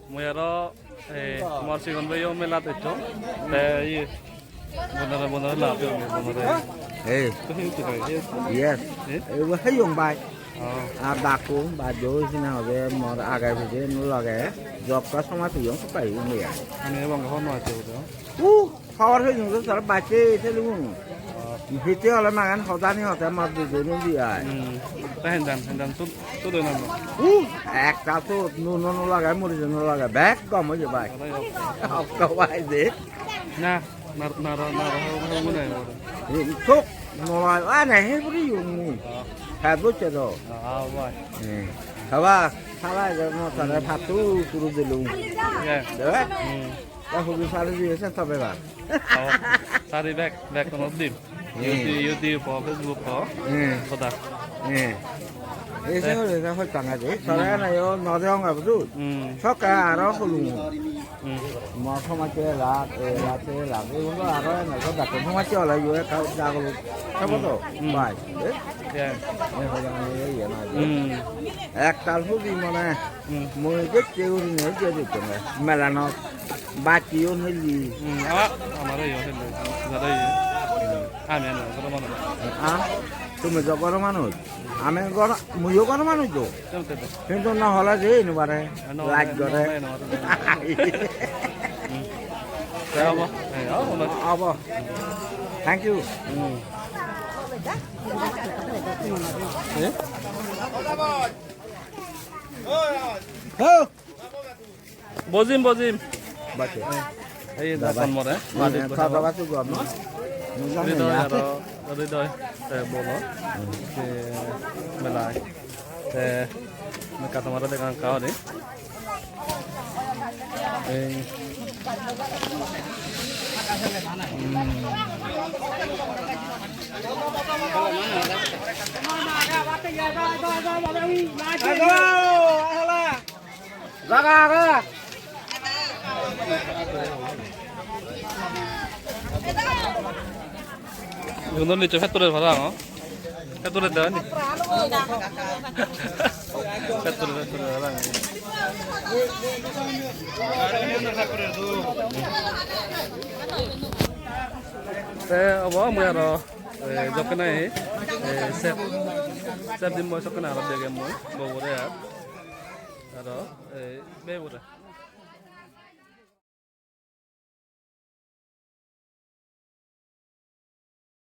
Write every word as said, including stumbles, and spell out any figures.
Mui aro, eh, mor sigon bheiyo melat ecchon. Te iye, bonore, bonore lap, bonore. Hey. To hi utti pai, hi utti? Yes. Eh? Ei bo heyong bai. Oh. Ar dakko, bajjo hoi sina hobe, mor age pije no lage. Jokka somar piyong, sokka heyong bai. Ani ebong hon no ecche bodo. Uh, hobor heyong to sar bacche, telung. Hitte ole magan hodani hote mor dujoni di ai. Hmm. Ta hendan, hendan sut, sut oi na. Uh, ekta sut, nun no lage, muris no lage, bek gom oye bai. Arai ok. Okka bai de. Na, na, na, na, na, na, na, na, na. Tok, no lage, ah, na, he buri yung ni. He buri do. Ah, bai. Hmm. Haba, sala, no, sala, patu, turu dilung. Yeah. Debe? Hmm. Ta hudu sari diye sen tobe ba. Oh, sari bek, bek kono dim. Hmm. YouTube, YouTube ho, Facebook ho. Hmm. Hoda. Hmm. Ei se hore na hoi tanga de. Sara na yo no de onga budu. Hmm. Soka aro holu. Hmm. Mo somajje lag, e lag, e lag. Ei uno aro na ko da ko somajje ola yo ka da ko. Sabo to. Hmm. Bai. Eh? Yeah. Ei hoda na yo ye na. Hmm. Ektal hudu mane. Hmm. Mui dekke gurinei je dekke na. Melanot. Baccheyon heli. Hmm, ama-, amaro iyo heli. Jare iyo. Ami ano, goro manuj. Ah, tumi to goro manuj. Ami goro, muiyo goro manuj to. Tem, tem, tem. Hintu no hole je ino bare. No, laj no, gore. No, no, no. Hmm. Te abo. Eh, abo, no. Abo. Thank you. Hmm. Eh? Ho! Bojim, bojim. Bache. Ei, da, da, da. Kon more. Mane, mane, ta da bache gom, no? Hridoy aro, Hridoy, te bolo. Hmm. Te, belai. Te, me kata mara de kan ka ore. Ei. Hmm. Jaga age. Igun do nicho factory parapang, o? Factory de ni? Factory, factory parapang. Te obo mui aro, eh, jokkene, eh, sep, sep dim mui sokkene aro degem mui, bobore ar. Aro, eh, bebore.